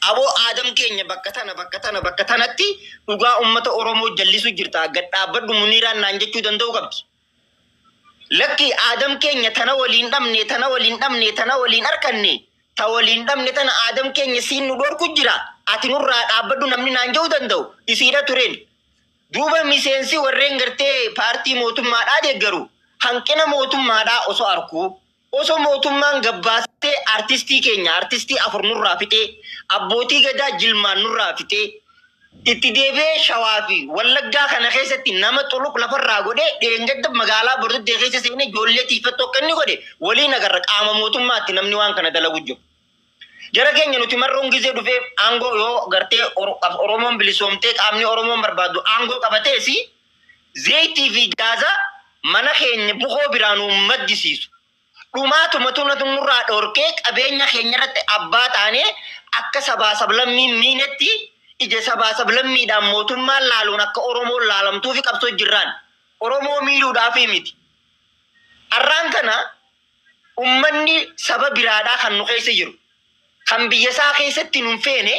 Aboo, Aadam keenya, bakka tana, bakka tana, bakka tanatti dhugaa ummata Oromoo jallisu jirta, gad dhaabbadhu Muniiraan naan jechuu danda'u qabdi. Lakki, Aadam keenya, tana waliin dhabne, tana waliin dhabne, tana waliin arkanne, ta waliin dhabne tana, Aadam keenya, siin nu dhorku jira. Ati nurraa dhaabbadhu namni naan jechuu danda'u isiidha tureen. Duuba miseensi warreen gartee paartii mootummaadhaa deeggaru hanqina mootummaadhaa osoo arkuu, osoo mootummaan gabbaasee artistii keenya, artistii afur nurraa fixee, abbootii gadaa jilmaan nurraa fixee, itti deebi'ee Shawaa fi Wallaggaa kana keessatti nama xuluq lafarraa godhee, dheengadda magaalaa Bordoddee keessa seenee ijoollee tiifattuu akka inni godhe waliin agarra, qaama mootummaatti namni waan kana dalagu jiru. Jara keenya, nuti marroon gizee dhufee aangoo yoo gartee Oromoon bilisoomtee qaamni Oromoon barbaadu aangoo qabateesi, zeeyitii fi gaaza mana keenya bukoo biraa nu maddisiisu. Dhumaatuma tunatu nurraa dhorkee, qabeenya keenya irratti abbaa taanee akka sabaa sablammiin miinetti ija sabaa sablammiidhaan mootummaan laaluun akka Oromoon laalamtuu fi qabsoo jirraan. Oromoo miidhuudhaafi miti. Har'aan kana ummanni saba biraadhaa kan nu keessa jiru, kan biyya isaa keessatti nun feene,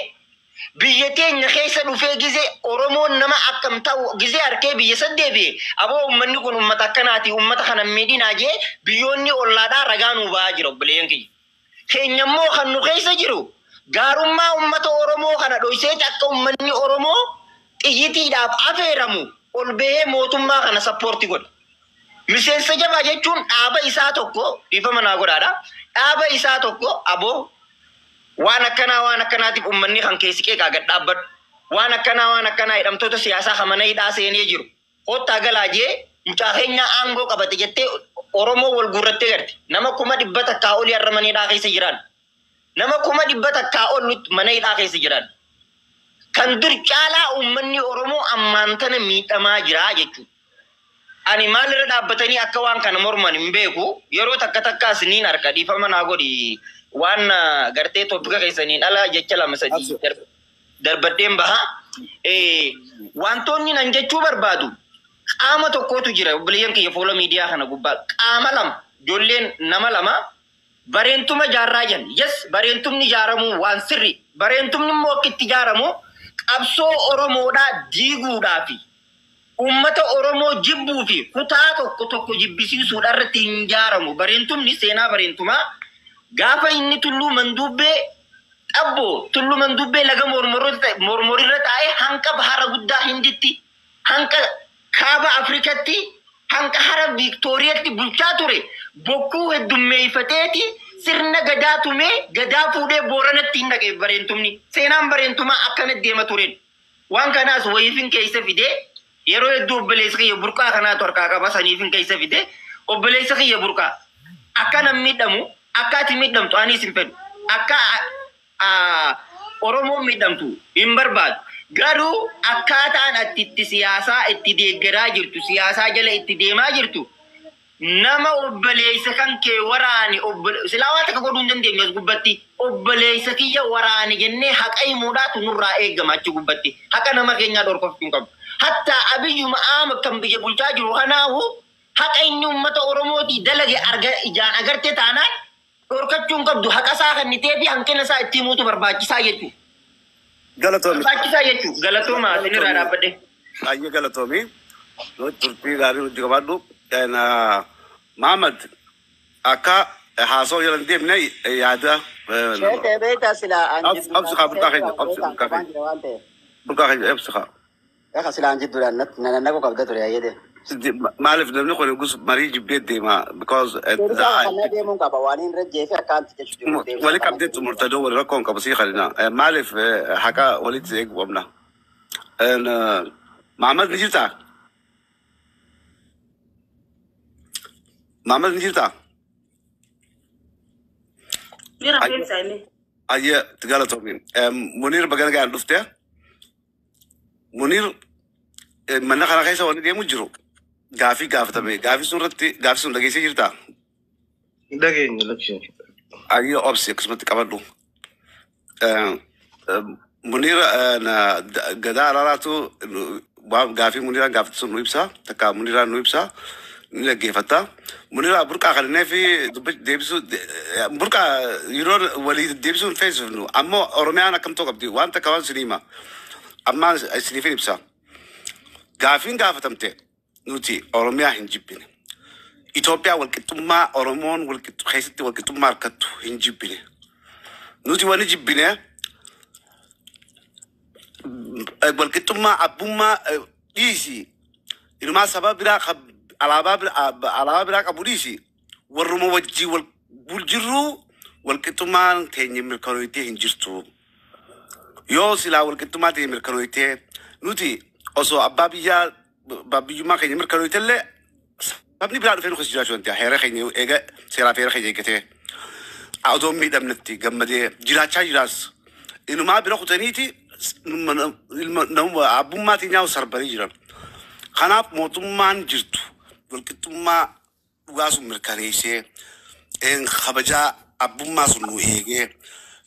biyya teenya keessa dhufee gizee Oromoon nama akkam ta'u gizee harkee biyya san deebi'e, aboo ummanni kun ummata akkanaati, ummata kana miidhinaa jee biyyoonni ollaadhaa ragaa nuu ba'aa jira, obboleeyyan kiyya. Keenya immoo kan nu keessa jiru gaarummaa ummata Oromoo kana dhoyseeti akka ummanni Oromoo xiyyitiidhaaf afeeramu ol bahee mootummaa kana support godha. Miseensa jabaa jechuun dhaaba isaa tokko, dhiifama naa godhaadha. Dhaaba isaa tokko, aboo waan akkanaa waan akkanaatiif ummanni kan keessi qeeqaa gad dhaabbadhu. Waan akkanaa waan akkanaa, hidhamtoota siyaasaa kan mana hidhaa seenee jiru. Kottaa galaa jee, mucaa keenyaa aangoo qabate jettee Oromoo wal guurrattee garte. Nama 100,000 olii har'a mana hidhaa keessa jiran. Nama 100,000 ol mana hidhaa keessa jiran. Kan dur caalaa uummanni Oromoo ammaan tana miidhamaa jira jechuudha. Ani maalirra dhaabbatanii akka waan kana morman hin beeku. Yeroo takka takkaas niin harka, dhiifama naa godhi, waan gartee topic keessaniin ala jecha lama sadii darbadheen baha. Wantoonni nan jechuu barbaadu, qaama tokkotu jira, obboleeyyan kiyya, fuula miidiyaa kana gubbaa. Qaama lama, ijoolleen nama lama bareentuma jaarraa jan. Yes, bareentumni ijaaramuu waan sirri. Bareentumni immoo akka itti ijaaramu qabsoo Oromoodhaa diiguudhaafi ummata Oromoo jibbuu fi kutaa tokko tokko jibbisiisuudha irratti hin ijaaramu. Bareentumni, seenaa bareentumaa, gaafa inni tulluu manduubbee xabboo, tulluu manduubbee laga mormorirra taa'ee hanqa bahara guddaa Hinditti, hanqa kaaba Afrikatti, hanqa hara Viiktooriyatti bulchaa ture, bokkuu heddummeeffateeti sirna gadaa tumee gadaa fuudhee Booranatti hin dhaqe bareentumni. Seenaan bareentumaa akkana deema tureen. Waan kanaas wayiifin keessa fidee, yeroo hedduu obboleessa kiyya Burqaa kanaatu harkaa qaba, saniifin keessa fidee. Obboleessa kiyya Burqaa, akka nam miidhamu, akka ati miidhamtu anis hin fedhu, akka Oromoon miidhamtu hin barbaadu. Garuu akkaataan ati itti siyaasaa itti deeggaraa jirtu, siyaasaa jala itti deemaa jirtu, nama obboleessa kan kee waraane, silaa waa takka godhuu hin dandeenyu as gubbatti, obboleessa kiyya waraane jennee haqa himuudhaatu nurraa eegama achi gubbatti. Haqa nama keenyaa dhorkachuu hin qabdu. Hatta Abiyyuma aama kan biyya bulchaa jiru kanaahu, haqa inni uummata Oromootii dalage arga ijaan agarte taanaan dhorkachuu hin qabdu. Haqa isaa kennitee fi hanqina isaa itti himuutu barbaachisaa jechuudha. Galatoomi. Barbaachisaa jechuudha. Galatooma, isinirraa dhaabbadhe. Baay'ee galatoomi. Turtii gaarii hojii qabaadhu. Mahamad, akka haasoo jala hin deemne yaada. Sheekee, beektaa silaa an Obsi kaa, Burqaa keenya, obsi, Burqaa keenya. Jira waan ta'eef. Burqaa keenya, obsi kaa. Akka silaa an jidduudhaan nannaquu qabda ture ayyede. Maaliif namni kun gus marii jibbee deema? Because Deebisaa kanneen deemuun qaba, waan hin rajjee fi akka anti jechuudha. Wali qabdee xumurtadoo wali rakkoon qabu sii kalina. Maaliif haqa walitti eeguu qabna? Mahamad, ni jirtaa? Mahamad, ni jirtaa? Jira, keessa inni. Ayya, galatoomi. Munir, bagana gaan dhufte. Munir, mana kana keessa wanni deemu jiru gaafii gaafatame. Gaafii sun irratti, gaafii sun dhageessee jirtaa? Dhageenya lakkee. Ayya, obsi, akkasumatti qabadhu. Munir, gadaa araaraatu gaafii Muniraan gaafate sun nu ibsa. Takka Muniraan nu ibsa. Ni dhaggeeffatta. Muniraa burqaa kanneen fi deebisuu burqaa yeroo walii deebisuun feesifnu ammoo Oromiyaan akkam ta'u qabdi waan takka waan isinii hima. Ammaa isiniifin ibsa. Gaafiin gaafatamte nuti Oromiyaa hin jibbine. Itoophiyaa walqixxummaa Oromoon walqixxu keessatti walqixxummaa harkattu hin jibbine. Nuti wani jibbine walqixxummaa abbummaa dhiisi. Inumaa saba biraa alaabaa biraa qabu dhiisi. Warruma wajjii wal bulchirruu walqixxummaan teenya mirkanooyitee hin jirtu. Yoo silaa walqixxummaa teenya mirkanooyitee nuti osoo abbaa biyyaa abbaa biyyummaa keenya mirkanooyite illee sabni biraa dhufee nu keessa jiraachuu danda'a. Heera keenya eega seeraa fi heera keenya eeggatee. Odoo hin miidhamnetti gammadee jiraachaa jiraas. Inumaa bira kutaniiti ilma nama abbummaa teenyaa sarbanii jiran. Kanaaf mootummaan jirtu walqixxummaa dhugaa sun mirkaneessee kabajaa abbummaa sun nu eegee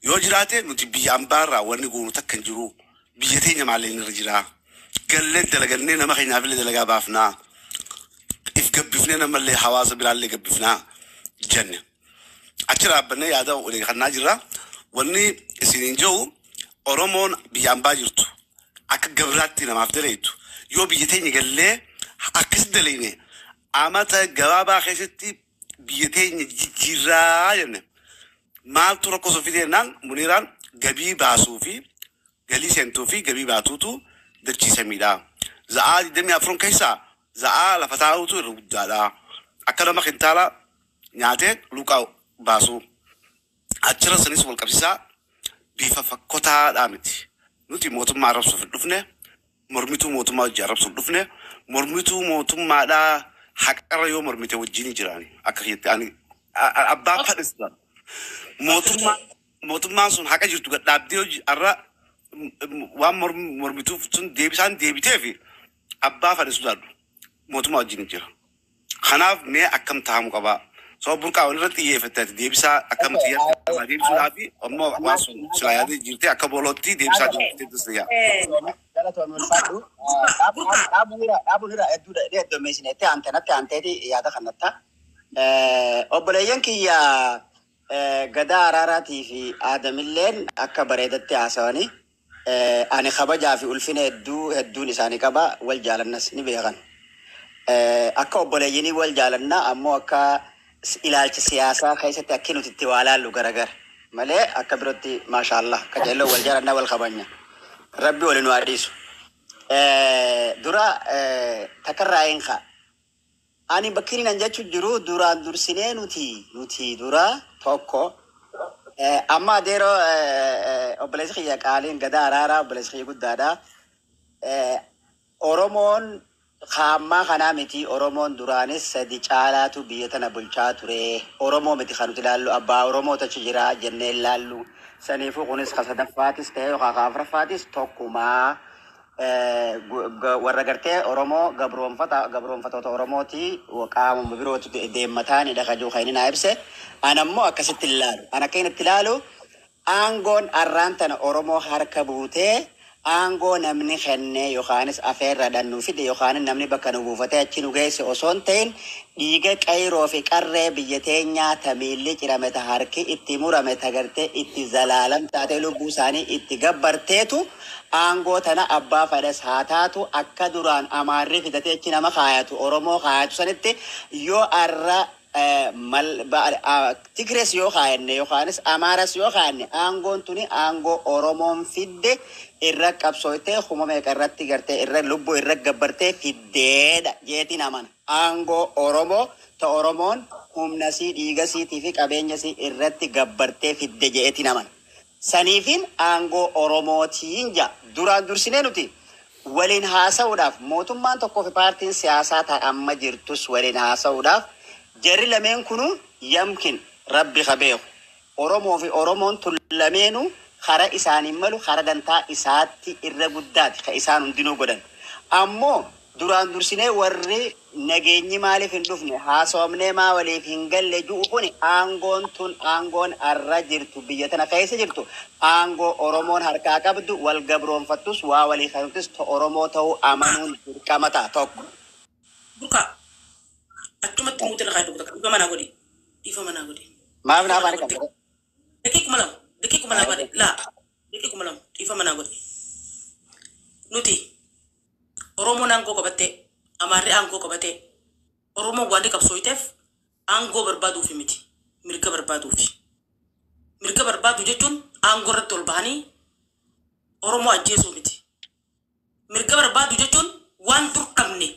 yoo jiraate nuti biyya ambaarraa wanni goonu takka hin jiru. Biyya teenya maallee irra jira. Gallee dalagannee nama keenyaaf illee dalagaa baafnaa. If gabbifnee namallee hawaasa biraallee gabbifnaa jenne. Achi dhaabbannee yaada walii kannaa jirra. Wanni isiniin jiru Oromoon biyya ambaa jirtu akka gabraatti namaaf daleetu yoo biyya teenya gallee akkas daleene amata gabaabaa keessatti biyya teenya jijjiirraa jenne. Maaltu rakkoo soo fide jennaan Muniraan gabii baasuu fi galii seentuu fi gabii baatuutu dachii samiidha. Za'aa 24 keessaa za'aa lafa taa'uutu irra guddaadha. Akka nama kintaala nyaatee luqaa baasuu. Achirra sanis wal qabsiisaa bifa fakkotaadhaa miti. Nuti mootummaa arrabsuuf hin dhufne, mormituu mootummaa hojii arrabsuuf hin dhufne, mormituu mootummaadhaa haqarra yoo mormite wajjin jiraani. Akka kiyyatti ani abbaan fadhis mootummaan sun haqa jirtu gad dhaabdee hojii arra waan mormituuf sun deebisaan deebitee fi abbaa fadhe sodaadhu mootummaa wajjin jira. Kanaaf mee akkam taa'amu qabaa? Soo burqaa walirratti xiyyeeffatte ati deebisaa akkam xiyyeeffatte deebisuudhaa fi ammoo waan sun silaa yaadee jirtee akka boolootti deebisaa jirtee yaa. Galatoomii ulfaadhu. Dhaabuun irraa hedduu heddummeessinetti aantenatti aanteeti yaada kannatta. Obboleeyyan kiyya gadaa araaraatii fi aadamilleen akka bareedatti haasawanii ani kabajaa fi ulfina hedduu hedduun isaanii qaba wal jaalannas ni beekan. Akka obboleeyyinii wal jaalannaa ammoo akka ilaalcha siyaasaa keessatti akki nuti itti waa laallu garagara malee akka birootti maashaallah qajeeloo wal jaalannaa wal kabajna. Rabbi waliin nu haa dhiisu. Dura takkarraa hin ka'a. Ani bakki inni nan jechu jiru duraan dursinee nuti dura tokko amma adeeroo obboleessi kiyya qaaliin gadaa araaraa obboleessi kiyya guddaadha. Oromoon kaammaa kanaa miti Oromoon duraanis sadi caalaatu biyya tana bulchaa ture. Oromoo miti kan nuti ilaallu abbaa Oromoo tachi jira jennee ilaallu. Saniifuu kunis ka sadaffaatis ta'e yookaan ka afuraffaatis tokkumaa. Warra gartee Oromoo gabroonfatoota Oromooti qaamuma birootu deemmataanidha ka jiru kan inni naa ibse. Ana ammoo akkasitti ilaalu. Ana akka inni itti ilaalu aangoon arraan tana Oromoo harka buutee aangoo namni kennee yookaanis afeerraadhaan nu fide yookaan namni bakka nu buufatee achi nu geesse osoo hin ta'in dhiiga qayroo fi qarree biyya teenyaa ta miilli cirame ta harki itti murame ta gartee itti zalaalam taatee lubbuu isaanii itti gabbarteetu aangoo tana abbaa fedhes haa taatu akka duraan amaarri fidatee achi nama kaayatu Oromoo kaayatu sanitti yoo arra Tigrees yoo kaayanne yookaanis Amaaras yoo kaayanne aangoon tuni aangoo Oromoon fidde irra qabsooytee kuma meeqa irratti gartee irra lubbuu irra gabbartee fiddeedha jeetiin amana. Aangoo Oromoo ta Oromoon humna sii dhiiga siitii fi qabeenya sii irratti gabbartee fidde jeetiin amana. Saniifin aangoo Oromootiin ja duraan dursinee nuti waliin haasa'uudhaaf mootummaan tokkoo fi paartiin siyaasaa ta amma jirtus waliin haasa'uudhaaf jarri lameen kunu yamkin rabbi ka beeku. Oromoo fi Oromoon tun lameenu kara isaaniin malu kara dantaa isaatti irra guddaati ka isaan hundinuu godhan. Ammoo duraan dursinee warri nageenyi maaliif hin dhufne haasofnee maa waliif hin galle ju'u kuni aangoon tun aangoon arra jirtu biyya tana keessa jirtu aangoo Oromoon harkaa qabdu wal gabroonfattus waa walii kanuttis Oromoo ta'uu amanuun dirqama ta'a tokko. Burqaa. Achumatti muutii irra kaayee tokko dhiifama naa godhi. Dhiifama naa godhi. Maaf Dhiifama naa naa afaan godhi. qabda? Daqiiquma 2, daqiiquma 2 laa, daqiiquma 2 dhiifama naa godhi. Nuti Oromoon aangoo qabattee, Amaarri aangoo qabatee, Oromoon waan qabsooyteef aangoo barbaaduufi miti, mirga barbaaduufi. Mirga barbaadu jechuun aangoo irratti ol bahanii Oromoo ajjeesuu miti. Mirga barbaadu jechuun waan dur dhabne,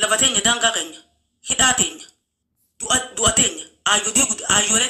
lafa teenya, daangaa keenya, hidhaa teenya, du'a teenya, aayyolee.